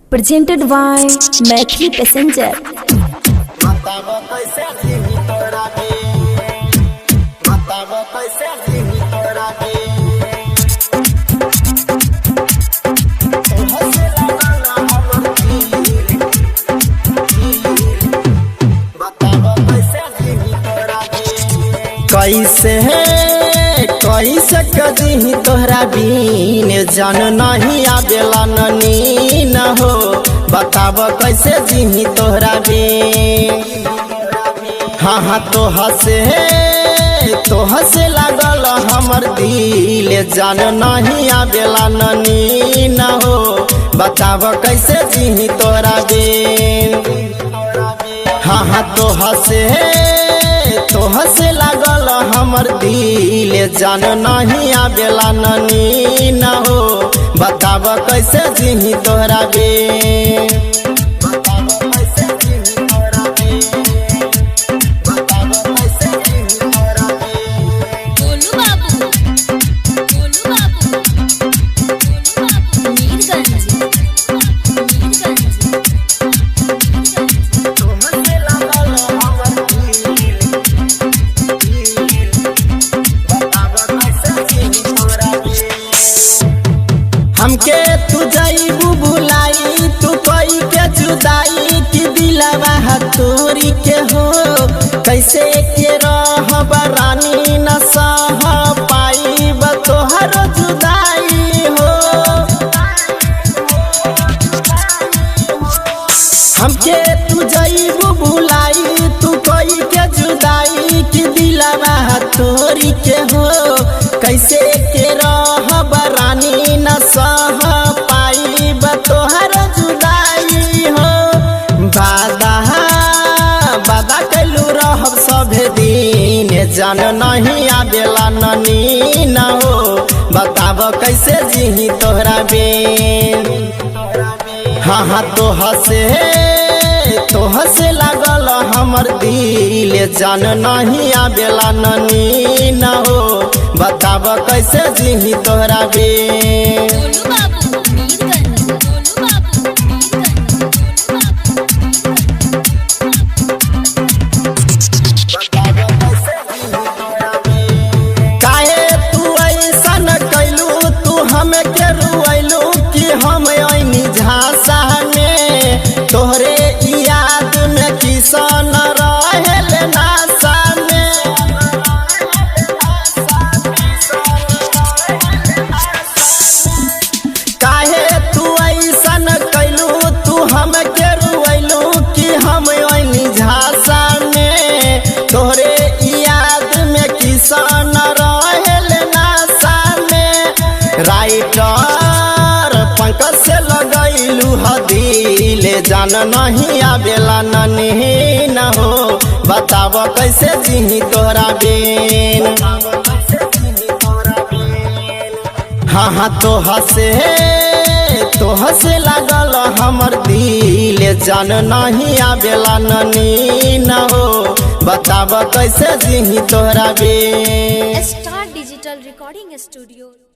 Presented by Maithili Passenger. कैसे कैसे कदी तोहरा बीन जान नहीं आवेला नीन हो, बताब कैसे जीही तोहरा बीन। हाँ हाँ तो हसे तो हसे लागल हमर दिल, जान नहीं आवेला नीन हो, बताब कैसे जीही तोहरा बीन। हाँ हाँ तो हसे तो हसे लागल हमर दिल, जान नहीं आवेला नीन हो, बताब कैसे जीही तोहरा बिन। गोलू बाबू, गोलू बाबू, गोलू बाबू, मीरगंज, मीरगंज। हमके तू जाइबू भुलाई, तू कोई के जुदाई की दिलवा तोरी के हो, कैसे के रहब रानी न सह पाईब तोहर जुदाई हो। हमके तू जाइबू भुलाई, तू कोई के जुदाई की दिलवा तोरी के हो, कैसे के रहब रानी न सह पाईब तोहर जुदाई हो। वादा वादा कैलू रहब सभे दिन, जान नहीं आवेला नीन हो, बताब कैसे जीही तोहरा बिन। हाँ हाँ तो हसे तो हसे लागल हमर दिल, जान नहीं आवेला नीन हो, बताब कैसे जीही तोहरा बिन। गोलू बाबू, मीरगंज, गोलू बाबू, मीरगंज, गोलू बाबू, काहे तू ऐसन कैलू, तू हमके रुअलू कि हम ऐनी झांसा में, तोहरे याद में किसान रहेल नासा में। काहे तू ऐसन कैलू, तू हमके रुअलू कि हम ऐनी झांसा में, तोहरे याद में किसान रहेल नासा में। राइटर पंकज से लगैलू हदिल, जान नहीं आवेला नीन हो, बताब कैसे जीही तोहरा बिन। हाँ हाँ तो हसे तो हसे लागल हमर दिल, जान नहीं आवेला नीन हो, बताब कैसे जीही तोहरा बिन। Star digital recording studio.